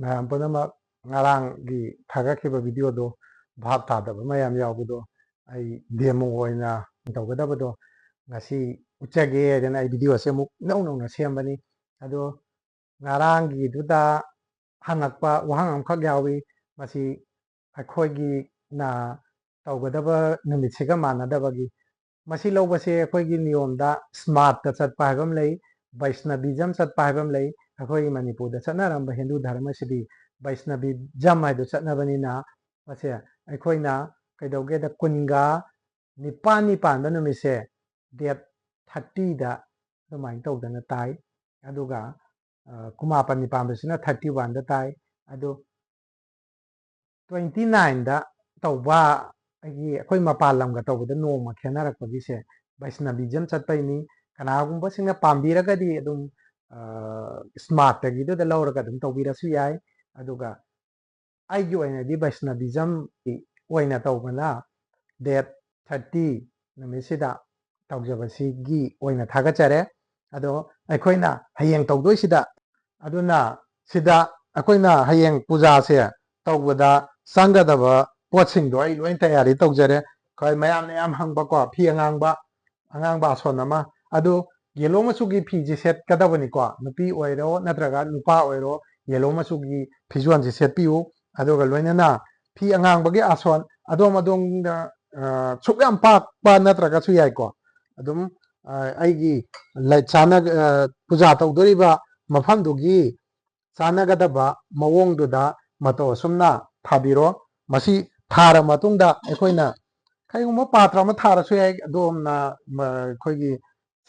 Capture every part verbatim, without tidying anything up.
ꯃꯌꯥꯝ ꯄꯨꯝꯅꯃꯛ ꯉꯔꯥꯡꯒꯤ ꯊꯥꯒꯠꯈꯤꯕ ꯚꯤꯗꯤꯑꯣꯗꯣ ꯚꯥꯞ ꯇꯥꯗꯕ ꯃꯌꯥꯝ ꯌꯥꯎꯕꯗꯣ ꯑꯩ ꯗꯦꯃꯣ ꯑꯣꯏꯅ ꯇꯧꯒꯗꯕꯗꯣ ꯉꯁꯤ ꯎꯠꯆꯒꯦ ꯍꯥꯏꯗꯅ ꯑꯩ ꯚꯤꯗꯤꯑꯣꯁꯦ ꯑꯃꯨꯛ ꯏꯅꯧ ꯅꯧꯅ ꯁꯦꯝꯕꯅꯤ꯫ ꯑꯗꯣ ꯉꯔꯥꯡꯒꯤꯗꯨꯗ ꯍꯪꯉꯛꯄ ꯋꯥꯍꯪ ꯑꯃꯈꯛ ꯌꯥꯎꯏ꯫ ꯃꯁꯤ ꯑꯩꯈꯣꯏꯒꯤꯅ ꯇꯧꯒꯗꯕ ꯅꯨꯃꯤꯠꯁꯤꯒ ꯃꯥꯟꯅꯗꯕꯒꯤ꯫ ꯃꯁꯤ ꯂꯧꯕꯁꯦ ꯑꯩꯈꯣꯏꯒꯤ ꯅꯤꯌꯣꯝꯗ ꯁ꯭ꯃꯥꯔꯠꯇ ꯆꯠꯄ ꯍꯥꯏꯕ ꯑꯃ ꯂꯩ, ꯕꯩꯁꯅꯕꯤꯖꯝ ꯆꯠꯄ ꯍꯥꯏꯕ ꯑꯃ ꯂꯩ꯫ ꯑꯩꯈꯣꯏꯒꯤ ꯃꯅꯤꯄꯨꯔꯗ ꯆꯠꯅꯔꯝꯕ ꯍꯤꯟꯗꯨ ꯙꯔꯃꯁꯤꯗꯤ ꯕꯩꯁꯅꯕꯤꯖꯝ ꯍꯥꯏꯗꯣ ꯆꯠꯅꯕꯅꯤꯅ ꯃꯁꯦ ꯑꯩꯈꯣꯏꯅ ꯀꯩꯗꯧꯒꯦꯗ ꯀꯨꯟꯒ ꯅꯤꯄꯥꯜꯅꯤ ꯄꯥꯟꯕ ꯅꯨꯃꯤꯠꯁꯦ ꯗꯦꯠ ꯊꯥꯔꯇꯤꯗ ꯑꯗꯨꯃꯥꯏꯅ ꯇꯧꯗꯅ ꯇꯥꯏ꯫ ꯑꯗꯨꯒ ꯀꯨꯟꯃꯥꯄꯟꯅꯤ ꯄꯥꯟꯕꯁꯤꯅ ꯊꯥꯔꯇꯤ ꯋꯥꯟꯗ ꯇꯥꯏ꯫ ꯑꯗꯨ ꯇ꯭ꯋꯦꯟꯇꯤ ꯅꯥꯏꯟꯗ ꯇꯧꯕ ꯑꯩꯒꯤ ꯑꯩꯈꯣꯏ ꯃꯄꯥꯟ ꯂꯝꯒ ꯇꯧꯕꯗ ꯅꯣꯡꯃ ꯈꯦꯠꯅꯔꯛꯄꯒꯤꯁꯦ ꯕꯩꯁꯅꯕꯤꯖꯝ ꯆꯠꯄꯩꯅꯤ꯫ ꯀꯅꯥꯒꯨꯝꯕꯁꯤꯡꯅ ꯄꯥꯝꯕꯤꯔꯒꯗꯤ ꯑꯗꯨꯝ ꯁ꯭ꯃꯥꯔꯠꯇꯒꯤꯗꯨꯗ ꯂꯧꯔꯒ ꯑꯗꯨꯝ ꯇꯧꯕꯤꯔꯁꯨ ꯌꯥꯏ꯫ ꯑꯗꯨꯒ ꯑꯩꯒꯤ ꯑꯣꯏꯅꯗꯤ ꯕꯩꯁꯅꯕꯤꯖꯝꯒꯤ ꯑꯣꯏꯅ ꯇꯧꯕꯅ ꯗꯦꯠ ꯊꯥꯔꯇꯤ ꯅꯨꯃꯤꯠꯁꯤꯗ ꯇꯧꯖꯕꯁꯤꯒꯤ ꯑꯣꯏꯅ ꯊꯥꯒꯠꯆꯔꯦ꯫ ꯑꯗꯣ ꯑꯩꯈꯣꯏꯅ ꯍꯌꯦꯡ ꯇꯧꯗꯣꯏꯁꯤꯗ, ꯑꯗꯨꯅ ꯁꯤꯗ ꯑꯩꯈꯣꯏꯅ ꯍꯌꯦꯡ ꯄꯨꯖꯥꯁꯦ ꯇꯧꯕꯗ ꯆꯪꯒꯗꯕ ꯄꯣꯠꯁꯤꯡꯗꯣ ꯑꯩ ꯂꯣꯏ ꯇꯌꯥꯔꯤ ꯇꯧꯖꯔꯦ꯫ ꯑꯩꯈꯣꯏ ꯃꯌꯥꯝꯅ ꯌꯥꯝ ꯍꯪꯕꯀꯣ, ꯐꯤ ꯑꯉꯥꯡꯕ, ꯑꯉꯥꯡꯕ ꯑꯁꯣꯟ ꯑꯃ, ꯑꯗꯨ ꯌꯦꯂꯣ ꯃꯆꯨꯒꯤ ꯐꯤꯁꯦ ꯁꯦꯠꯀꯗꯕꯅꯤꯀꯣ꯫ ꯅꯨꯄꯤ ꯑꯣꯏꯔꯣ ꯅꯠꯇ꯭ꯔꯒ ꯅꯨꯄꯥ ꯑꯣꯏꯔꯣ, ꯌꯦꯂꯣ ꯃꯆꯨꯒꯤ ꯐꯤꯖꯣꯜꯁꯦ ꯁꯦꯠꯄꯤꯌꯨ꯫ ꯑꯗꯨꯒ ꯂꯣꯏꯅꯅ ꯐꯤ ꯑꯉꯥꯡꯕꯒꯤ ꯑꯁꯣꯟ ꯑꯗꯣꯝ ꯑꯗꯣꯝꯗ, ꯑ, ꯁꯨꯛ ꯌꯥꯝ ꯄꯥꯛꯄ ꯅꯠꯇ꯭ꯔꯒꯁꯨ ꯌꯥꯏꯀꯣ꯫ ꯑꯗꯨꯝ, ꯑ, ꯑꯩꯒꯤ ꯂꯩ-, ꯆꯥꯅ-, ꯑ, ꯄꯨꯖꯥ ꯇꯧꯗꯣꯔꯤꯕ ꯃꯐꯝꯗꯨꯒꯤ ꯆꯥꯟꯅꯒꯗꯕ ꯃꯑꯣꯡꯗꯨꯗ ꯃꯇꯧ ꯑꯁꯨꯝꯅ ꯊꯥꯕꯤꯔꯣ꯫ ꯃꯁꯤ ꯊꯥꯔ ꯃꯇꯨꯡꯗ ꯑꯩꯈꯣꯏꯅ ꯀꯩꯒꯨꯝꯕ ꯄꯥꯇ꯭ꯔ ꯑꯃ ꯊꯥꯔꯁꯨ ꯌꯥꯏ꯫ ꯑꯗꯣꯝꯅ, ꯃ-, ꯑꯩꯈꯣꯏꯒꯤ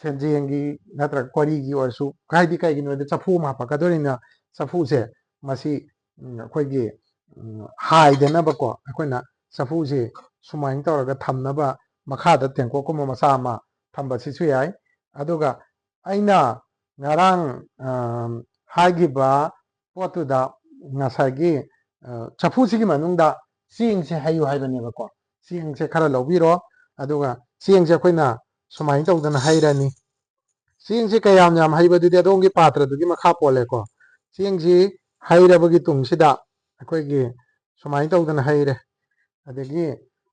ꯁꯦꯟꯖꯦꯡꯒꯤ ꯅꯠꯇ꯭ꯔꯒ ꯀꯣꯔꯤꯒꯤ ꯑꯣꯏꯔꯁꯨ, ꯍꯥꯏꯗꯤ ꯀꯩꯒꯤꯅꯣꯗꯤ ꯆꯐꯨ ꯑꯃ ꯍꯥꯞꯄꯛꯀꯗꯣꯏꯅꯤꯅ ꯆꯐꯨꯁꯦ ꯃꯁꯤ, ꯎꯝ, ꯑꯩꯈꯣꯏꯒꯤ, ꯎꯝ, ꯍꯥꯏꯗꯅꯕꯀꯣ ꯑꯩꯈꯣꯏꯅ ꯆꯐꯨꯁꯦ ꯁꯨꯃꯥꯏꯅ ꯇꯧꯔꯒ ꯊꯝꯅꯕ ꯃꯈꯥꯗ ꯇꯦꯡꯀꯣꯠꯀꯨꯝꯕ ꯃꯆꯥ ꯑꯃ ꯊꯝꯕꯁꯤꯁꯨ ꯌꯥꯏ꯫ ꯑꯗꯨꯒ ꯑꯩꯅ ꯉꯔꯥꯡ, ꯑ, ꯍꯥꯏꯈꯤꯕ ꯄꯣꯠꯇꯨꯗ ꯉꯁꯥꯏꯒꯤ, ꯑ, ꯆꯐꯨꯁꯤꯒꯤ ꯃꯅꯨꯡꯗ ꯆꯦꯡꯁꯦ ꯍꯩꯌꯨ ꯍꯥꯏꯕꯅꯦꯕꯀꯣ꯫ ꯆꯦꯡꯁꯦ ꯈꯔ ꯂꯧꯕꯤꯔꯣ꯫ ꯑꯗꯨꯒ ꯆꯦꯡꯁꯦ ꯑꯩꯈꯣꯏꯅ ꯁꯨꯃꯥꯏꯅ ꯇꯧꯗꯅ ꯍꯩꯔꯅꯤ꯫ ꯆꯦꯡꯁꯦ ꯀꯌꯥꯝ ꯌꯥꯝ ꯍꯩꯕꯗꯨꯗꯤ ꯑꯗꯣꯝꯒꯤ ꯄꯥꯇ꯭ꯔꯗꯨꯒꯤ ꯃꯈꯥ ꯄꯣꯜꯂꯦꯀꯣ꯫ ꯆꯦꯡꯁꯤ ꯍꯩꯔꯕꯒꯤ ꯇꯨꯡꯁꯤꯗ ꯑꯩꯈꯣꯏꯒꯤ ꯁꯨꯃꯥꯏꯅ ꯇꯧꯗꯅ ꯍꯩꯔꯦ꯫ ꯑꯗꯒꯤ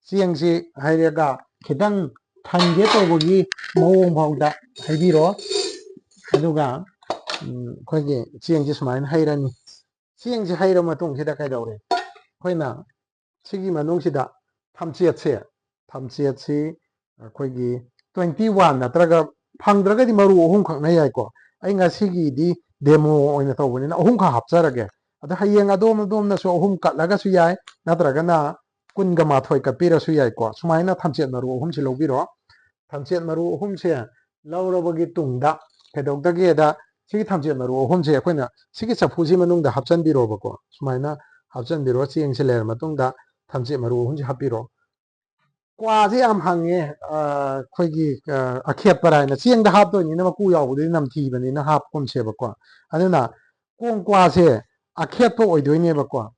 ꯆꯦꯡꯁꯤ ꯍꯩꯔꯒ ꯈꯤꯇꯪ ꯊꯟꯒꯦ ꯇꯧꯕꯒꯤ ꯃꯑꯣꯡ ꯐꯥꯎꯗ ꯍꯩꯕꯤꯔꯣ꯫ ꯑꯗꯨꯒ ꯎꯝ, ꯑꯩꯈꯣꯏꯒꯤ ꯆꯦꯡꯁꯤ ꯁꯨꯃꯥꯏꯅ ꯍꯩꯔꯅꯤ꯫ ꯆꯦꯡꯁꯤ ꯍꯩꯔ ꯃꯇꯨꯡꯁꯤꯗ ꯀꯩꯗꯧꯔꯦ? ꯑꯩꯈꯣꯏꯅ ꯁꯤꯒꯤ ꯃꯅꯨꯡꯁꯤꯗ ꯊꯝꯆꯦꯠꯁꯦ, ꯊꯝꯆꯦꯠꯁꯤ ꯑꯩꯈꯣꯏꯒꯤ twenty one ꯅꯠꯇ꯭ꯔꯒ ꯐꯪꯗ꯭ꯔꯒꯗꯤ ꯃꯔꯨ ꯑꯍꯨꯝꯈꯛꯅ ꯌꯥꯏꯀꯣ꯫ ꯑꯩ ꯉꯁꯤꯒꯤꯗꯤ demo ꯑꯣꯏꯅ ꯇꯧꯕꯅꯤꯅ ꯑꯍꯨꯝꯈꯛ ꯍꯥꯞꯆꯔꯒꯦ꯫ ꯑꯗꯣ ꯍꯌꯦꯡ ꯑꯗꯣꯝ ꯑꯗꯣꯝꯅꯁꯨ ꯑꯍꯨꯝ ꯀꯠꯂꯒꯁꯨ ꯌꯥꯏ, ꯅꯠꯇ꯭ꯔꯒꯅ ꯀꯨꯟꯒ ꯃꯥꯊꯣꯏ ꯀꯠꯄꯤꯔꯁꯨ ꯌꯥꯏꯀꯣ꯫ ꯁꯨꯃꯥꯏꯅ ꯊꯝꯆꯦꯠ ꯃꯔꯨ ꯑꯍꯨꯝꯁꯤ ꯂꯧꯕꯤꯔꯣ꯫ ꯊꯝꯆꯦꯠ ꯃꯔꯨ ꯑꯍꯨꯝꯁꯦ ꯂꯧꯔꯕꯒꯤ ꯇꯨꯡꯗ ꯀꯩꯗꯧꯗꯒꯦꯗ, ꯁꯤꯒꯤ ꯊꯝꯆꯦꯠ ꯃꯔꯨ ꯑꯍꯨꯝꯁꯦ ꯑꯩꯈꯣꯏꯅ ꯁꯤꯒꯤ ꯆꯐꯨꯁꯤ ꯃꯅꯨꯡꯗ ꯍꯥꯞꯆꯤꯟꯕꯤꯔꯣꯕꯀꯣ꯫ ꯁꯨꯃꯥꯏꯅ ꯍꯥꯞꯆꯤꯟꯕꯤꯔꯣ꯫ ꯆꯦꯡꯁꯤ ꯂꯩꯔ ꯃꯇꯨꯡꯗ ꯊꯝꯆꯦꯠ ꯃꯔꯨ ꯑꯍꯨꯝꯁꯤ ꯍꯥꯞꯄꯤꯔꯣ꯫ ꯀ꯭ꯋꯥꯁꯦ ꯌꯥꯝ ꯍꯪꯉꯦ, ꯑ, ꯑꯩꯈꯣꯏꯒꯤ, ꯑ, ꯑꯈꯦꯠꯄꯔꯥ ꯍꯥꯏꯅ꯫ ꯆꯦꯡꯗ ꯍꯥꯞꯇꯣꯏꯅꯤꯅ ꯃꯀꯨ ꯌꯥꯎꯕꯗꯨꯗꯤ ꯅꯝꯊꯤꯕꯅꯤꯅ ꯍꯥꯞꯀꯨꯝꯁꯦꯕꯀꯣ꯫ ꯑꯗꯨꯅ ꯀꯣꯡꯀ꯭ꯋꯥꯁꯦ ꯑꯈꯦꯠꯄ ꯑꯣꯏꯗꯣꯏꯅꯦꯕꯀꯣ꯫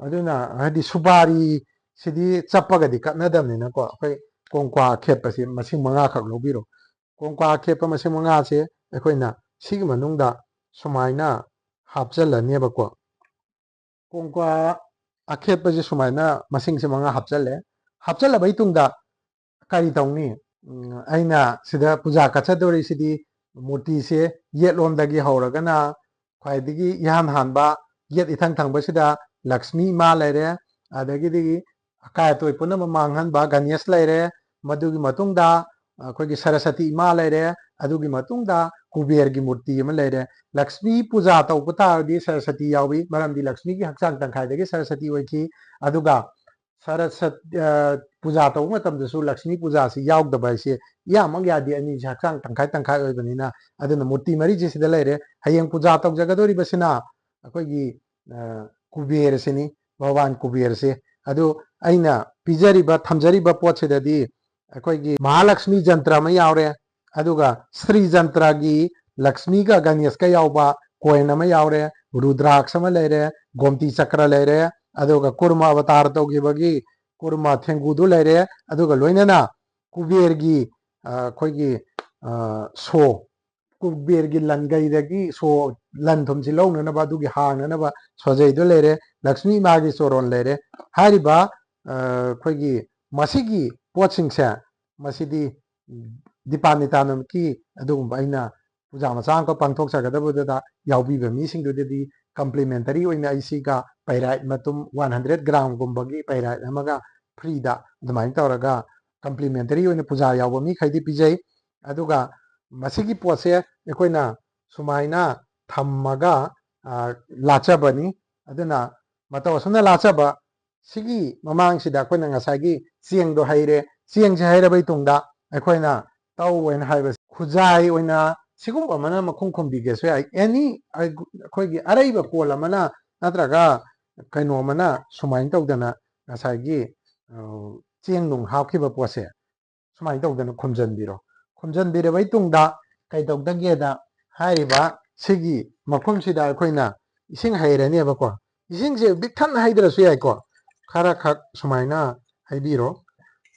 ꯑꯗꯨꯅ ꯍꯥꯏꯗꯤ ꯁꯨꯄꯥꯔꯤꯁꯤꯗꯤ ꯆꯞꯄꯒꯗꯤ ꯀꯠꯅꯗꯕꯅꯤꯅꯀꯣ, ꯑꯩꯈꯣꯏ ꯀꯣꯡꯀ꯭ꯋꯥ ꯑꯈꯦꯠꯄꯁꯤ ꯃꯁꯤꯡ ꯃꯉꯥꯈꯛ ꯂꯧꯕꯤꯔꯣ꯫ ꯀꯣꯡꯀ꯭ꯋꯥ ꯑꯈꯦꯠꯄ ꯃꯁꯤꯡ ꯃꯉꯥꯁꯦ ꯑꯩꯈꯣꯏꯅ ꯁꯤꯒꯤ ꯃꯅꯨꯡꯗ ꯁꯨꯃꯥꯏꯅ ꯍꯥꯞꯆꯜꯂꯅꯦꯕꯀꯣ꯫ ꯀꯣꯡꯀ꯭ꯋꯥ ꯑꯈꯦꯠꯄꯁꯦ ꯁꯨꯃꯥꯏꯅ ꯃꯁꯤꯡꯁꯦ ꯃꯉꯥ ꯍꯥꯞꯆꯜꯂꯦ꯫ ꯍꯥꯞꯆꯜꯂꯕꯩ ꯇꯨꯡꯗ ꯀꯔꯤ ꯇꯧꯅꯤ? ꯎꯝ, ꯑꯩꯅ ꯁꯤꯗ ꯄꯨꯖꯥ ꯀꯠꯆꯗꯣꯔꯤꯁꯤꯗꯤ ꯃꯨꯔꯇꯤꯁꯦ ꯌꯦꯠꯂꯣꯝꯗꯒꯤ ꯍꯧꯔꯒꯅ ꯈ꯭ꯋꯥꯏꯗꯒꯤ ꯏꯍꯥꯟ ꯍꯥꯟꯕ ꯌꯦꯠ ꯏꯊꯪ ꯊꯪꯕꯁꯤꯗ ꯂꯛꯁꯃꯤ ꯏꯃꯥ ꯂꯩꯔꯦ, ꯑꯗꯒꯤꯗꯤ ꯑꯀꯥꯏ ꯑꯇꯣꯏ ꯄꯨꯝꯅꯃꯛ ꯃꯥꯡꯍꯟꯕ ꯒꯅꯦꯁ ꯂꯩꯔꯦ, ꯃꯗꯨꯒꯤ ꯃꯇꯨꯡꯗ ꯑꯩꯈꯣꯏꯒꯤ ꯁꯔꯁꯇꯤ ꯏꯃꯥ ꯂꯩꯔꯦ, ꯑꯗꯨꯒꯤ ꯃꯇꯨꯡꯗ ꯀꯨꯕꯦꯔꯒꯤ ꯃꯨꯔꯇꯤ ꯑꯃ ꯂꯩꯔꯦ꯫ ꯂꯛꯁꯃꯤ ꯄꯨꯖꯥ ꯇꯧꯕ ꯇꯥꯔꯗꯤ ꯁꯔꯁꯇꯤ ꯌꯥꯎꯏ, ꯃꯔꯝꯗꯤ ꯂꯛꯁꯃꯤꯒꯤ ꯍꯛꯆꯥꯡ ꯇꯪꯈꯥꯏꯗꯒꯤ ꯁꯔꯁꯇꯤ ꯑꯣꯏꯈꯤ꯫ ꯑꯗꯨꯒ ꯁꯔꯁ-, ꯑ, ꯄꯨꯖꯥ ꯇꯧꯕ ꯃꯇꯝꯗꯁꯨ ꯂꯛꯁꯃꯤ ꯄꯨꯖꯥꯁꯤ ꯌꯥꯎꯗꯕ ꯍꯥꯏꯁꯦ ꯏꯌꯥꯃꯛ ꯌꯥꯗꯦ, ꯑꯅꯤꯁꯦ ꯍꯛꯆꯥꯡ ꯇꯪꯈꯥꯏ ꯇꯪꯈꯥꯏ ꯑꯣꯏꯕꯅꯤꯅ꯫ ꯑꯗꯨꯅ ꯃꯨꯔꯇꯤ ꯃꯔꯤꯁꯦ ꯁꯤꯗ ꯂꯩꯔꯦ꯫ ꯍꯌꯦꯡ ꯄꯨꯖꯥ ꯇꯧꯖꯒꯗꯧꯔꯤꯕꯁꯤꯅ ꯑꯩꯈꯣꯏꯒꯤ, ꯑ, ꯀꯨꯕꯦꯔꯁꯤꯅꯤ, ꯚꯒꯋꯥꯟ ꯀꯨꯕꯦꯔꯁꯦ꯫ ꯑꯗꯨ ꯑꯩꯅ ꯄꯤꯖꯔꯤꯕ, ꯊꯝꯖꯔꯤꯕ ꯄꯣꯠꯁꯤꯗꯗꯤ ꯑꯩꯈꯣꯏꯒꯤ ꯃꯍꯥꯂꯛꯁꯃꯤ ꯖꯟꯇ꯭ꯔ ꯑꯃ ꯌꯥꯎꯔꯦ, ꯑꯗꯨꯒ ꯁ꯭ꯔꯤ ꯖꯟꯇ꯭ꯔꯒꯤ ꯂꯛꯁꯃꯤꯒ ꯒꯅꯦꯁꯀ ꯌꯥꯎꯕ ꯀꯣꯏꯟ ꯑꯃ ꯌꯥꯎꯔꯦ, ꯔꯨꯗ꯭ꯔꯥꯛꯁ ꯑꯃ ꯂꯩꯔꯦ, ꯒꯣꯝꯇꯤ ꯆꯀ꯭ꯔ ꯂꯩꯔꯦ, ꯑꯗꯨꯒ ꯀꯨꯔꯃ ꯑꯕꯇꯥꯔ ꯇꯧꯈꯤꯕꯒꯤ ꯀꯨꯔꯃ ꯊꯦꯡꯒꯨꯗꯨ ꯂꯩꯔꯦ, ꯑꯗꯨꯒ ꯂꯣꯏꯅꯅ ꯀꯨꯕꯦꯔꯒꯤ, ꯑ, ꯑꯩꯈꯣꯏꯒꯤ, ꯑ, ꯁꯣ, ꯀꯨꯕꯦꯔꯒꯤ ꯂꯟꯒꯩꯗꯒꯤ ꯁꯣ ꯂꯟ ꯊꯨꯝꯁꯤ ꯂꯧꯅꯅꯕ, ꯑꯗꯨꯒꯤ ꯍꯥꯡꯅꯅꯕ ꯁꯣꯖꯩꯗꯣ ꯂꯩꯔꯦ, ꯂꯛꯁꯃꯤ ꯏꯃꯥꯒꯤ ꯆꯣꯔꯣꯟ ꯂꯩꯔꯦ꯫ ꯍꯥꯏꯔꯤꯕ ꯑꯩꯈꯣꯏꯒꯤ ꯃꯁꯤꯒꯤ ꯄꯣꯠꯁꯤꯡꯁꯦ, ꯃꯁꯤꯗꯤ ꯗꯤꯄꯥ ꯅꯤꯇꯥꯅꯃꯤꯛꯀꯤ ꯑꯗꯨꯒꯨꯝꯕ ꯑꯩꯅ ꯄꯨꯖꯥ ꯃꯆꯥ ꯑꯃꯈꯛ ꯄꯥꯡꯊꯣꯛꯆꯒꯗꯕꯗꯨꯗ ꯌꯥꯎꯕꯤꯕ ꯃꯤꯁꯤꯡꯗꯨꯗꯗꯤ complimentary ꯑꯣꯏꯅ ꯑꯩ ꯁꯤꯒ ꯄꯩꯔꯥꯏꯠ ꯃꯇꯨꯝ one hundred gram ꯒꯨꯝꯕꯒꯤ ꯄꯩꯔꯥꯏꯠ ꯑꯃꯒ free ꯗ ꯑꯗꯨꯃꯥꯏꯅ ꯇꯧꯔꯒ complimentary ꯑꯣꯏꯅ ꯄꯨꯖꯥ ꯌꯥꯎꯕ ꯃꯤꯈꯩꯗꯤ ꯄꯤꯖꯩ꯫ ꯑꯗꯨꯒ ꯃꯁꯤꯒꯤ ꯄꯣꯠꯁꯦ ꯑꯩꯈꯣꯏꯅ ꯁꯨꯃꯥꯏꯅ ꯊꯝꯃꯒ ꯂꯥꯠꯆꯕꯅꯤ꯫ ꯑꯗꯨꯅ ꯃꯇꯧ ꯑꯁꯨꯝꯅ ꯂꯥꯠꯆꯕ ꯁꯤꯒꯤ ꯃꯃꯥꯡꯁꯤꯗ ꯑꯩꯈꯣꯏꯅ ꯉꯁꯥꯏꯒꯤ ꯆꯦꯡꯗꯣ ꯍꯩꯔꯦ꯫ ꯆꯦꯡꯁꯦ ꯍꯩꯔꯕꯩ ꯇꯨꯡꯗ ꯑꯩꯈꯣꯏꯅ ꯇꯧ ꯍꯥꯏꯅ ꯍꯥꯏꯕꯁꯦ ꯈꯨꯖꯥꯏ ꯑꯣꯏꯅ ꯁꯤꯒꯨꯝꯕ ꯑꯃꯅ ꯃꯈꯨꯝ ꯈꯨꯝꯕꯤꯒꯦꯁꯨ ꯌꯥꯏ꯫ Any ꯑꯩꯈꯣꯏꯒꯤ ꯑꯔꯩꯕ ꯀꯣꯜ ꯑꯃꯅ ꯅꯠꯇ꯭ꯔꯒ ꯀꯩꯅꯣ ꯑꯃꯅ ꯁꯨꯃꯥꯏꯅ ꯇꯧꯗꯅ ꯉꯁꯥꯏꯒꯤ ꯆꯦꯡ ꯅꯨꯡ ꯍꯥꯞꯈꯤꯕ ꯄꯣꯠꯁꯦ ꯁꯨꯃꯥꯏꯅ ꯇꯧꯗꯅ ꯈꯨꯝꯖꯤꯟꯕꯤꯔꯣ꯫ ꯈꯨꯝꯖꯤꯟꯕꯤꯔꯕꯩ ꯇꯨꯡꯗ ꯀꯩꯗꯧꯗꯒꯦꯗ, ꯍꯥꯏꯔꯤꯕ ꯁꯤꯒꯤ ꯃꯈꯨꯝꯁꯤꯗ ꯑꯩꯈꯣꯏꯅ ꯏꯁꯤꯡ ꯍꯩꯔꯅꯦꯕꯀꯣ꯫ ꯏꯁꯤꯡꯁꯦ ꯕꯤꯛ ꯊꯟꯅ ꯍꯩꯗ꯭ꯔꯁꯨ ꯌꯥꯏꯀꯣ, ꯈꯔ ꯈꯛ ꯁꯨꯃꯥꯏꯅ ꯍꯩꯕꯤꯔꯣ꯫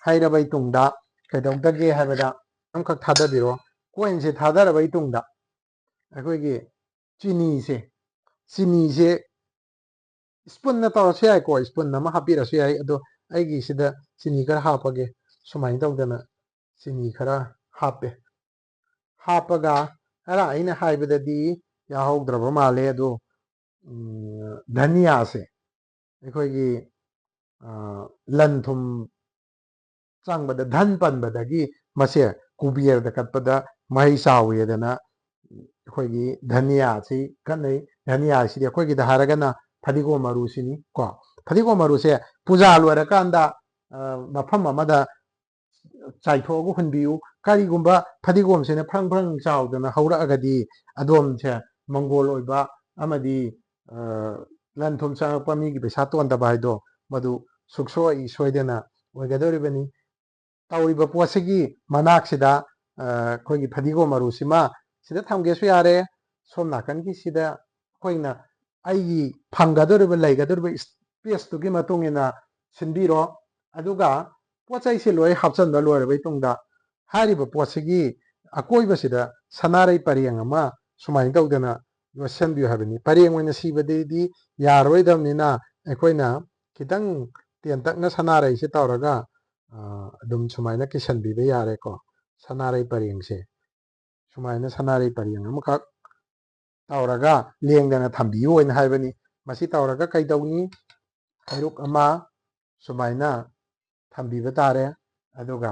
ꯍꯩꯔꯕꯩ ꯇꯨꯡꯗ ꯀꯩꯗꯧꯗꯒꯦ ꯍꯥꯏꯕꯗ ꯑꯃꯈꯛ ꯊꯥꯗꯕꯤꯔꯣ꯫ ꯀꯣꯏꯟꯁꯦ ꯊꯥꯗꯔꯕꯩ ꯇꯨꯡꯗ ꯑꯩꯈꯣꯏꯒꯤ ꯆꯤꯅꯤꯁꯦ, ꯆꯤꯅꯤꯁꯦ spoon ꯅ ꯇꯧꯔꯁꯨ ꯌꯥꯏꯀꯣ, spoon ꯑꯃ ꯍꯥꯞꯄꯤꯔꯁꯨ ꯌꯥꯏ꯫ ꯑꯗꯣ ꯑꯩꯒꯤꯁꯤꯗ ꯆꯤꯅꯤ ꯈꯔ ꯍꯥꯞꯄꯒꯦ꯫ ꯁꯨꯃꯥꯏꯅ ꯇꯧꯗꯅ ꯆꯤꯅꯤ ꯈꯔ ꯍꯥꯞꯄꯦ꯫ ꯍꯥꯞꯄꯒ ꯈꯔ ꯑꯩꯅ ꯍꯥꯏꯕꯗꯗꯤ ꯌꯥꯍꯧꯗ꯭ꯔꯕ ꯃꯥꯜꯂꯦ꯫ ꯑꯗꯣ ꯙꯅꯤꯌꯥꯁꯦ ꯑꯩꯈꯣꯏꯒꯤ ꯂꯟ ꯊꯨꯝ ꯆꯪꯕꯗ ꯙꯟ ꯄꯟꯕꯗꯒꯤ ꯃꯁꯦ ꯀꯨꯕꯦꯔꯗ ꯀꯠꯄꯗ ꯃꯍꯩ ꯆꯥꯎꯋꯦꯗꯅ ꯑꯩꯈꯣꯏꯒꯤ ꯙꯅꯤꯌꯥꯁꯤ ꯀꯠꯅꯩ꯫ ꯙꯅꯤꯌꯥꯁꯤꯗꯤ ꯑꯩꯈꯣꯏꯒꯤꯗ ꯍꯥꯏꯔꯒꯅ ꯐꯗꯤꯒꯣꯝ ꯃꯔꯨꯁꯤꯅꯤ ꯀꯣ꯫ ꯐꯗꯤꯒꯣꯝ ꯃꯔꯨꯁꯦ ꯄꯨꯖꯥ ꯂꯣꯏꯔꯀꯥꯟꯗ ꯃꯐꯝ ꯑꯃꯗ ꯆꯥꯏꯊꯣꯛꯑꯒ ꯍꯨꯟꯕꯤꯌꯨ꯫ ꯀꯔꯤꯒꯨꯝꯕ ꯐꯗꯤꯒꯣꯝꯁꯤꯅ ꯐ꯭ꯔꯪ ꯐ꯭ꯔꯪ ꯆꯥꯎꯗꯅ ꯍꯧꯔꯛꯑꯒꯗꯤ ꯑꯗꯣꯝꯁꯦ ꯃꯪꯒꯣꯜ ꯑꯣꯏꯕ ꯑꯃꯗꯤ ꯂꯟ ꯊꯨꯝ ꯆꯪꯉꯛꯄ ꯃꯤꯒꯤ ꯄꯩꯁꯥ ꯇꯣꯟꯗꯕ ꯍꯥꯏꯗꯣ ꯃꯗꯨ ꯁꯨꯛꯁꯣꯏ ꯁꯣꯏꯗꯅ ꯑꯣꯏꯒꯗꯧꯔꯤꯕꯅꯤ꯫ ꯇꯧꯔꯤꯕ ꯄꯣꯠꯁꯤꯒꯤ ꯃꯅꯥꯛꯁꯤꯗ ꯑꯩꯈꯣꯏꯒꯤ ꯐꯗꯤꯒꯣꯝ ꯃꯔꯨꯁꯤꯃ ꯁꯤꯗ ꯊꯝꯒꯦꯁꯨ ꯌꯥꯔꯦ꯫ ꯁꯣꯝ ꯅꯥꯀꯟꯒꯤꯁꯤꯗ ꯑꯩꯈꯣꯏꯅ ꯑꯩꯒꯤ ꯐꯪꯒꯗꯧꯔꯤꯕ, ꯂꯩꯒꯗꯧꯔꯤꯕ space ꯇꯨꯒꯤ ꯃꯇꯨꯡ ꯏꯟꯅ ꯁꯤꯟꯕꯤꯔꯣ꯫ ꯑꯗꯨꯒ ꯄꯣꯠ ꯆꯩꯁꯦ ꯂꯣꯏ ꯍꯥꯞꯆꯤꯟꯕ ꯂꯣꯏꯔꯕ ꯃꯇꯨꯡꯗ ꯍꯥꯏꯔꯤꯕ ꯄꯣꯠꯁꯤꯒꯤ ꯑꯀꯣꯏꯕꯁꯤꯗ ꯁꯅꯥꯔꯩ ꯄꯔꯦꯡ ꯑꯃ ꯁꯨꯃꯥꯏꯅ ꯇꯧꯗꯅ ꯌꯣꯠꯁꯤꯟꯕꯤꯌꯨ ꯍꯥꯏꯕꯅꯤ꯫ ꯄꯔꯦꯡ ꯑꯣꯏꯅ ꯁꯤꯕꯗꯩꯗꯤ ꯌꯥꯔꯣꯏꯗꯕꯅꯤꯅ ꯑꯩꯈꯣꯏꯅ ꯈꯤꯇꯪ ꯇꯦꯟꯇꯛꯅ ꯁꯅꯥꯔꯩꯁꯦ ꯇꯧꯔꯒ ꯑꯗꯨꯝ ꯁꯨꯃꯥꯏꯅ ꯀꯤꯁꯟꯕꯤꯕ ꯌꯥꯔꯦꯀꯣ꯫ ꯁꯅꯥꯔꯩ ꯄꯔꯦꯡꯁꯦ ꯁꯨꯃꯥꯏꯅ ꯁꯅꯥꯔꯩ ꯄꯔꯦꯡ ꯑꯃꯈꯛ ꯇꯧꯔꯒ ꯂꯦꯡꯗꯅ ꯊꯝꯕꯤꯌꯨ ꯑꯣꯏꯅ ꯍꯥꯏꯕꯅꯤ꯫ ꯃꯁꯤ ꯇꯧꯔꯒ ꯀꯩꯗꯧꯅꯤ? ꯍꯩꯔꯨꯛ ꯑꯃ ꯁꯨꯃꯥꯏꯅ ꯊꯝꯕꯤꯕ ꯇꯥꯔꯦ꯫ ꯑꯗꯨꯒ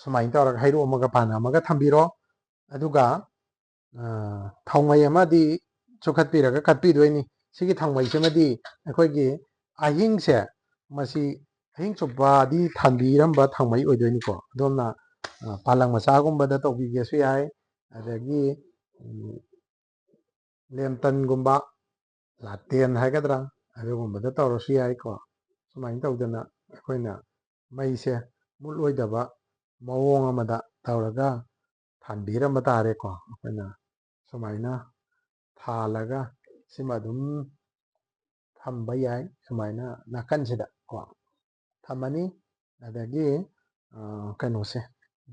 ꯁꯨꯃꯥꯏꯅ ꯇꯧꯔꯒ ꯍꯩꯔꯨꯛ ꯑꯃꯒ ꯄꯥꯟ ꯑꯃꯒ ꯊꯝꯕꯤꯔꯣ꯫ ꯑꯗꯨꯒ ꯊꯥꯎꯃꯩ ꯑꯃꯗꯤ ꯆꯨꯈꯠꯄꯤꯔꯒ ꯀꯠꯄꯤꯗꯣꯏꯅꯤ꯫ ꯁꯤꯒꯤ ꯊꯥꯎꯃꯩꯁꯤꯃꯗꯤ ꯑꯩꯈꯣꯏꯒꯤ ꯑꯍꯤꯡꯁꯦ, ꯃꯁꯤ ꯑꯍꯤꯡ ꯆꯨꯞꯄꯗꯤ ꯊꯥꯟꯕꯤꯔꯝꯕ ꯊꯥꯎꯃꯩ ꯑꯣꯏꯗꯣꯏꯅꯤꯀꯣ꯫ ꯑꯗꯣꯝꯅ ꯄꯥꯂꯪ ꯃꯆꯥꯒꯨꯝꯕꯗ ꯇꯧꯕꯤꯒꯦꯁꯨ ꯌꯥꯏ, ꯑꯗꯒꯤ ꯂꯦꯝꯇꯟꯒꯨꯝꯕ, ꯂꯥꯇꯦꯟ ꯍꯥꯏꯒꯗ꯭ꯔꯥ, ꯑꯗꯨꯒꯨꯝꯕꯗ ꯇꯧꯔꯁꯨ ꯌꯥꯏꯀꯣ꯫ ꯁꯨꯃꯥꯏꯅ ꯇꯧꯗꯅ ꯑꯩꯈꯣꯏꯅ ꯃꯩꯁꯦ ꯃꯨꯠꯂꯣꯏꯗꯕ ꯃꯑꯣꯡ ꯑꯃꯗ ꯇꯧꯔꯒ ꯊꯥꯟꯕꯤꯔꯝꯕ ꯇꯥꯔꯦꯀꯣ꯫ ꯑꯩꯈꯣꯏꯅ ꯁꯨꯃꯥꯏꯅ ꯊꯥꯜꯂꯒ ꯁꯤꯃ ꯑꯗꯨꯝ ꯊꯝꯕ ꯌꯥꯏ꯫ ꯁꯨꯃꯥꯏꯅ ꯅꯥꯀꯟꯁꯤꯗ ꯀꯣ ꯊꯝꯃꯅꯤ꯫ ꯑꯗꯒꯤ ꯀꯩꯅꯣꯁꯦ,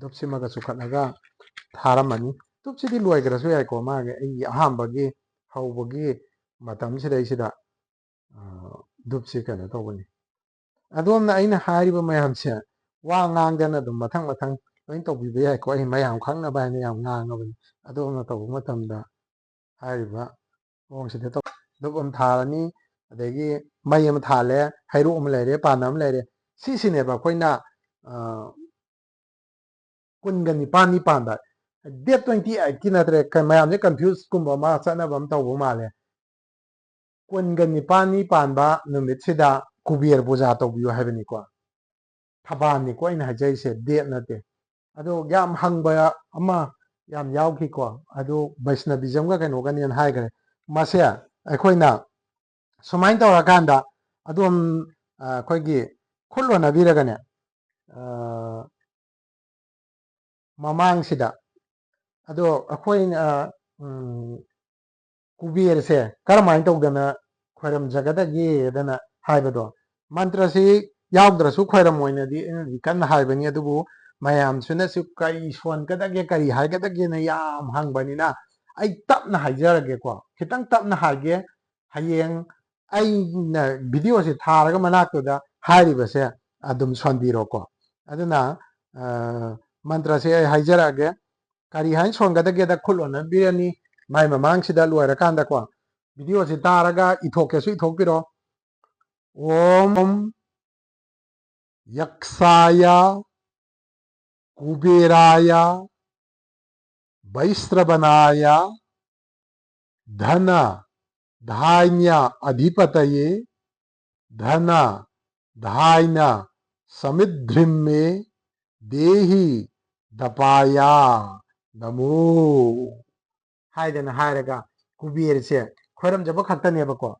ꯙꯨꯞꯁꯤꯃꯒ ꯆꯨꯈꯠꯂꯒ ꯊꯥꯔꯝꯃꯅꯤ꯫ ꯙꯨꯞꯁꯤꯗꯤ ꯂꯣꯏꯈ꯭ꯔꯁꯨ ꯌꯥꯏꯀꯣ꯫ ꯃꯥꯒꯤ ꯑꯩꯒꯤ ꯑꯍꯥꯟꯕꯒꯤ ꯍꯧꯕꯒꯤ ꯃꯇꯝꯁꯤꯗꯩꯁꯤꯗ ꯙꯨꯞꯁꯤ ꯀꯩꯅꯣ ꯇꯧꯕꯅꯤ꯫ ꯑꯗꯣꯝꯅ ꯑꯩꯅ ꯍꯥꯏꯔꯤꯕ ꯃꯌꯥꯝꯁꯦ ꯋꯥ ꯉꯥꯡꯗꯅ ꯑꯗꯨꯝ ꯃꯊꯪ ꯃꯊꯪ ꯂꯣꯏ ꯇꯧꯕꯤꯕ ꯌꯥꯏꯀꯣ꯫ ꯑꯩ ꯃꯌꯥꯝ ꯈꯪꯅꯕ ꯍꯥꯏꯅ ꯌꯥꯝ ꯉꯥꯡꯉꯕꯅꯤ꯫ ꯑꯗꯣꯝꯅ ꯇꯧꯕ ꯃꯇꯝꯗ ꯍꯥꯏꯔꯤꯕ ꯃꯑꯣꯡꯁꯤꯗ ꯇꯧ-, ꯙꯨꯞ ꯑꯃ ꯊꯥꯔꯅꯤ, ꯑꯗꯒꯤ ꯃꯩ ꯑꯃ ꯊꯥꯜꯂꯦ, ꯍꯩꯔꯨꯛ ꯑꯃ ꯂꯩꯔꯦ, ꯄꯥꯟ ꯑꯃ ꯂꯩꯔꯦ꯫ ꯁꯤꯁꯤꯅꯦꯕ ꯑꯩꯈꯣꯏꯅ ꯀꯨꯟꯒ ꯅꯤꯄꯥꯟꯅꯤ ꯄꯥꯟꯕ꯫ Date twenty eight ꯀꯤ ꯅꯠꯇ꯭ꯔꯦ, ꯃꯌꯥꯝꯁꯦ confuse ꯀꯨꯝꯕ ꯑꯃ ꯆꯠꯅꯕ ꯑꯃ ꯇꯧꯕ ꯃꯥꯜꯂꯦ꯫ ꯀꯨꯟꯒ ꯅꯤꯄꯥꯟꯅꯤ ꯄꯥꯟꯕ ꯅꯨꯃꯤꯠꯁꯤꯗ ꯀꯨꯕꯦꯔ ꯄꯨꯖꯥ ꯇꯧꯕꯤꯌꯨ ꯍꯥꯏꯕꯅꯤꯀꯣ꯫ ꯊꯕꯥꯟꯅꯤꯀꯣ ꯑꯩꯅ ꯍꯥꯏꯖꯔꯤꯁꯦ, date ꯅꯠꯇꯦ꯫ ꯑꯗꯣ ꯌꯥꯝ ꯍꯪꯕ ꯑꯃ ꯌꯥꯝ ꯌꯥꯎꯈꯤꯀꯣ꯫ ꯑꯗꯨ ꯕꯩꯁꯅꯕꯤꯖꯝꯒ ꯀꯩꯅꯣꯒꯅꯦꯅ ꯍꯥꯏꯈ꯭ꯔꯦ꯫ ꯃꯁꯦ ꯑꯩꯈꯣꯏꯅ ꯁꯨꯃꯥꯏꯅ ꯇꯧꯔꯀꯥꯟꯗ ꯑꯗꯣꯝ ꯑꯩꯈꯣꯏꯒꯤ ꯈꯨꯠ ꯂꯣꯟꯅꯕꯤꯔꯒꯅꯦ, ꯃꯃꯥꯡꯁꯤꯗ ꯑꯗꯣ ꯑꯩꯈꯣꯏꯅ ꯀꯨꯕꯦꯔꯁꯦ ꯀꯔꯝꯍꯥꯏꯅ ꯇꯧꯗꯅ ꯈꯣꯏꯔꯝꯖꯒꯗꯒꯦꯗꯅ ꯍꯥꯏꯕꯗꯣ, ꯃꯟꯇ꯭ꯔꯁꯤ ꯌꯥꯎꯗ꯭ꯔꯁꯨ ꯈꯣꯏꯔꯝꯃꯣꯏꯅꯗꯤ ꯑꯩꯅꯗꯤ ꯀꯟꯅ ꯍꯥꯏꯕꯅꯤ꯫ ꯑꯗꯨꯕꯨ ꯃꯌꯥꯝꯁꯤꯅꯁꯨ ꯀꯔꯤ ꯁꯣꯟꯒꯗꯒꯦ, ꯀꯔꯤ ꯍꯥꯏꯒꯗꯒꯦꯅ ꯌꯥꯝ ꯍꯪꯕꯅꯤꯅ, ꯑꯩ ꯇꯞꯅ ꯍꯥꯏꯖꯔꯒꯦꯀꯣ, ꯈꯤꯇꯪ ꯇꯞꯅ ꯍꯥꯏꯒꯦ꯫ ꯍꯌꯦꯡ ꯑꯩꯅ ꯚꯤꯗꯤꯑꯣꯁꯤ ꯊꯥꯔꯒ ꯃꯅꯥꯛꯇꯨꯗ ꯍꯥꯏꯔꯤꯕꯁꯦ ꯑꯗꯨꯝ ꯁꯣꯟꯕꯤꯔꯣꯀꯣ꯫ ꯑꯗꯨꯅ, ꯑ, ꯃꯟꯇ꯭ꯔꯁꯦ ꯑꯩ ꯍꯥꯏꯖꯔꯛꯑꯒꯦ꯫ ꯀꯔꯤ ꯍꯥꯏꯅ ꯁꯣꯟꯒꯗꯒꯦꯗ ꯈꯨꯠ ꯂꯣꯟꯅꯕꯤꯔꯅꯤ꯫ ꯃꯥꯏ ꯃꯃꯥꯡꯁꯤꯗ ꯂꯣꯏꯔꯀꯥꯟꯗꯀꯣ, ꯚꯤꯗꯤꯑꯣꯁꯤ ꯇꯥꯔꯒ ꯏꯊꯣꯛꯀꯦꯁꯨ ꯏꯊꯣꯛꯄꯤꯔꯣ꯫ ॐ यक्षाय कुबेराय वैश्रवणाय धन धान्य अधिपतये धन धान्य समृद्धिं मे देहि दपाय नमो ꯍꯥꯏꯗꯅ ꯍꯥꯏꯔꯒ ꯀꯨꯕꯦꯔꯁꯦ ꯈꯣꯏꯔꯝꯖꯕ ꯈꯛꯇꯅꯦꯕꯀꯣ꯫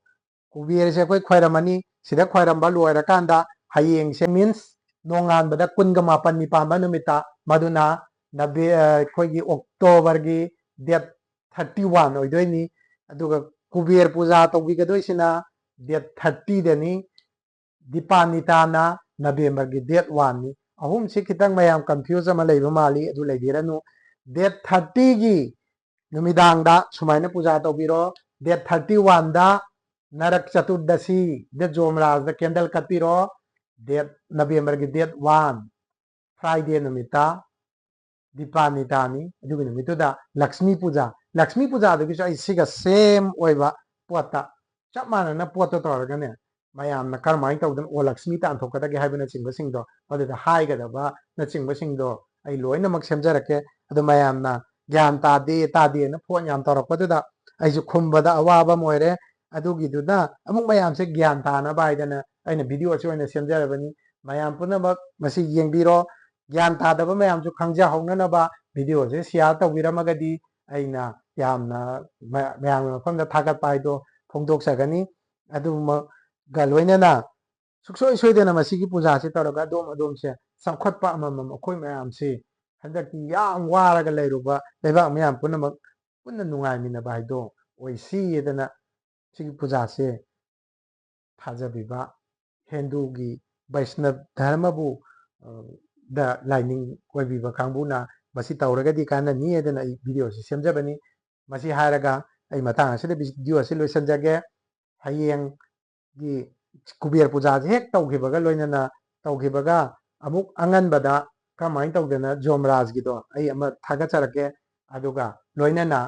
ꯀꯨꯕꯦꯔꯁꯦ ꯑꯩꯈꯣꯏ ꯈꯣꯏꯔꯝꯃꯅꯤ꯫ ꯁꯤꯗ ꯈꯣꯏꯔꯝꯕ ꯂꯣꯏꯔꯀꯥꯟꯗ ꯍꯌꯦꯡꯁꯦ, means ꯅꯣꯡꯉꯥꯟꯕꯗ ꯀꯨꯟꯒ ꯃꯥꯄꯟꯅꯤ ꯄꯥꯟꯕ ꯅꯨꯃꯤꯠꯇ, ꯃꯗꯨꯅ ꯅꯕꯦ-, ꯑ, ꯑꯩꯈꯣꯏꯒꯤ October ꯒꯤ date thirty one ꯑꯣꯏꯗꯣꯏꯅꯤ꯫ ꯑꯗꯨꯒ ꯀꯨꯕꯦꯔ ꯄꯨꯖꯥ ꯇꯧꯕꯤꯒꯗꯣꯏꯁꯤꯅ date thirty ꯗꯅꯤ꯫ ꯗꯤꯄꯥꯅꯤꯇꯥꯅ November ꯒꯤ date one ꯅꯤ꯫ ꯑꯍꯨꯝꯁꯤ ꯈꯤꯇꯪ ꯃꯌꯥꯝ confuse ꯑꯃ ꯂꯩꯕ ꯃꯥꯜꯂꯤ, ꯑꯗꯨ ꯂꯩꯕꯤꯔꯅꯨ꯫ Date thirty ꯒꯤ ꯅꯨꯃꯤꯗꯥꯡꯗ ꯁꯨꯃꯥꯏꯅ ꯄꯨꯖꯥ ꯇꯧꯕꯤꯔꯣ꯫ Date thirty one ꯗ ꯅꯔꯛ ꯆꯇꯨꯔꯗꯁꯤ, ꯗꯦꯠ ꯖꯣꯝꯔꯥꯖꯗ candle ꯀꯠꯄꯤꯔꯣ꯫ Date, November ꯒꯤ date one, Friday ꯅꯨꯃꯤꯠꯇ ꯗꯤꯄꯥꯅꯤꯇꯥꯅꯤ꯫ ꯑꯗꯨꯒꯤ ꯅꯨꯃꯤꯠꯇꯨꯗ ꯂꯛꯁꯃꯤ ꯄꯨꯖꯥ, ꯂꯛꯁꯃꯤ ꯄꯨꯖꯥꯗꯨꯒꯤꯁꯨ ꯑꯩ ꯁꯤꯒ same ꯑꯣꯏꯕ ꯄꯣꯠꯇ, ꯆꯞ ꯃꯥꯟꯅꯅ ꯄꯣꯠꯇꯣ ꯇꯧꯔꯒꯅꯦ, ꯃꯌꯥꯝꯅ ꯀꯔꯝꯍꯥꯏꯅ ꯇꯧꯗꯅ ꯑꯣ ꯂꯛꯁꯃꯤ ꯇꯥꯟꯊꯣꯛꯀꯗꯒꯦ ꯍꯥꯏꯕꯅꯆꯤꯡꯕꯁꯤꯡꯗꯣ, ꯃꯗꯨꯗ ꯍꯥꯏꯒꯗꯕꯅꯆꯤꯡꯕꯁꯤꯡꯗꯣ ꯑꯩ ꯂꯣꯏꯅꯃꯛ ꯁꯦꯝꯖꯔꯛꯀꯦ꯫ ꯑꯗꯣ ꯃꯌꯥꯝꯅ ꯒ꯭ꯌꯥꯟ ꯇꯥꯗꯦ, ꯇꯥꯗꯦꯅ phone ꯌꯥꯝ ꯇꯧꯔꯛꯄꯗꯨꯗ ꯑꯩꯁꯨ ꯈꯨꯝꯕꯗ ꯑꯋꯥꯕ ꯑꯃ ꯑꯣꯏꯔꯦ꯫ ꯑꯗꯨꯒꯤꯗꯨꯅ ꯑꯃꯨꯛ ꯃꯌꯥꯝꯁꯦ ꯒ꯭ꯌꯥꯟ ꯇꯥꯅꯕ ꯍꯥꯏꯗꯅ ꯑꯩꯅ video ꯑꯁꯤ ꯑꯣꯏꯅ ꯁꯦꯝꯖꯔꯕꯅꯤ꯫ ꯃꯌꯥꯝ ꯄꯨꯝꯅꯃꯛ ꯃꯁꯤ ꯌꯦꯡꯕꯤꯔꯣ꯫ ꯒ꯭ꯌꯥꯟ ꯇꯥꯗꯕ ꯃꯌꯥꯝꯁꯨ ꯈꯪꯖꯍꯧꯅꯅꯕ video ꯁꯦ share ꯇꯧꯕꯤꯔꯝꯃꯒꯗꯤ ꯑꯩꯅ ꯌꯥꯝꯅ ꯃ-, ꯃꯌꯥꯝꯒꯤ ꯃꯐꯝꯗ ꯊꯥꯒꯠꯄ ꯍꯥꯏꯗꯣ ꯐꯣꯡꯗꯣꯛꯆꯒꯅꯤ꯫ ꯑꯗꯨꯃꯒ ꯂꯣꯏꯅꯅ ꯁꯨꯡꯁꯣꯏ ꯁꯣꯏꯗꯅ ꯃꯁꯤꯒꯤ ꯄꯨꯖꯥꯁꯤ ꯇꯧꯔꯒ ꯑꯗꯣꯝ ꯑꯗꯣꯝꯁꯦ ꯆꯥꯎꯈꯠꯄ ꯑꯃꯃꯝ, ꯑꯩꯈꯣꯏ ꯃꯌꯥꯝꯁꯤ ꯍꯟꯗꯛꯇꯤ ꯌꯥꯝ ꯋꯥꯔꯒ ꯂꯩꯔꯨꯕ ꯂꯩꯕꯥꯛ ꯃꯌꯥꯝ ꯄꯨꯝꯅꯃꯛ ꯄꯨꯟꯅ ꯅꯨꯡꯉꯥꯏꯃꯤꯟꯅꯕ ꯍꯥꯏꯗꯣ ꯑꯣꯏꯁꯤꯗꯅ ꯁꯤꯒꯤ ꯄꯨꯖꯥꯁꯦ ꯊꯥꯖꯕꯤꯕ, ꯍꯤꯟꯗꯨꯒꯤ ꯕꯩꯁꯅꯕ ꯙꯔꯃꯕꯨ, ꯑ, ꯗ ꯂꯥꯏꯅꯤꯡ ꯑꯣꯏꯕꯤꯕ ꯀꯥꯡꯕꯨꯅ ꯃꯁꯤ ꯇꯧꯔꯒꯗꯤ ꯀꯥꯟꯅꯅꯤ ꯍꯥꯏꯗꯅ ꯑꯩ ꯚꯤꯗꯤꯑꯣꯁꯤ ꯁꯦꯝꯖꯕꯅꯤ꯫ ꯃꯁꯤ ꯍꯥꯏꯔꯒ ꯑꯩ ꯃꯇꯥꯡ ꯑꯁꯤꯗ ꯚꯤꯗꯤꯑꯣ ꯑꯁꯤ ꯂꯣꯏꯁꯤꯟꯖꯒꯦ꯫ ꯍꯌꯦꯡꯒꯤ ꯀꯨꯕꯦꯔ ꯄꯨꯖꯥꯁꯦ ꯍꯦꯛ ꯇꯧꯈꯤꯕꯒ ꯂꯣꯏꯅꯅ ꯇꯧꯈꯤꯕꯒ ꯑꯃꯨꯛ ꯑꯉꯟꯕꯗ ꯀꯃꯥꯏꯅ ꯇꯧꯗꯅ ꯖꯣꯝꯔꯥꯖꯒꯤꯗꯣ ꯑꯩ ꯑꯃ ꯊꯥꯒꯠꯆꯔꯛꯀꯦ꯫ ꯑꯗꯨꯒ ꯂꯣꯏꯅꯅ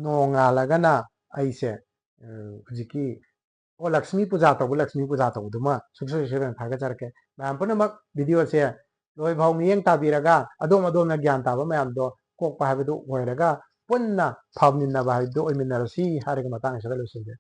ꯅꯣꯡꯉꯥꯜꯂꯒꯅ ꯑꯩꯁꯦ, ꯑ, ꯍꯧꯖꯤꯛꯀꯤ, ꯑꯣ, ꯂꯛꯁꯃꯤ ꯄꯨꯖꯥ ꯇꯧꯕ, ꯂꯛꯁꯃꯤ ꯄꯨꯖꯥ ꯇꯧꯕꯗꯨꯃ ꯁꯨꯡꯁꯣꯏ ꯁꯣꯏꯗꯅ ꯊꯥꯒꯠꯆꯔꯛꯀꯦ꯫ ꯃꯌꯥꯝ ꯄꯨꯝꯅꯃꯛ ꯚꯤꯗꯤꯑꯣꯁꯦ ꯂꯣꯏꯐꯥꯎ ꯃꯤꯠꯌꯦꯡ ꯇꯥꯕꯤꯔꯒ ꯑꯗꯣꯝ ꯑꯗꯣꯝꯅ ꯒ꯭ꯌꯥꯟ ꯇꯥꯕ ꯃꯌꯥꯝꯗꯣ ꯀꯣꯛꯄ ꯍꯥꯏꯕꯗꯨ ꯑꯣꯏꯔꯒ ꯄꯨꯟꯅ ꯐꯃꯤꯟꯅꯕ ꯍꯥꯏꯕꯗꯨ ꯑꯣꯏꯃꯤꯟꯅꯔꯁꯤ ꯍꯥꯏꯔꯒ ꯃꯇꯥꯡ ꯑꯁꯤꯗ ꯂꯣꯏꯁꯤꯟꯖꯔꯦ꯫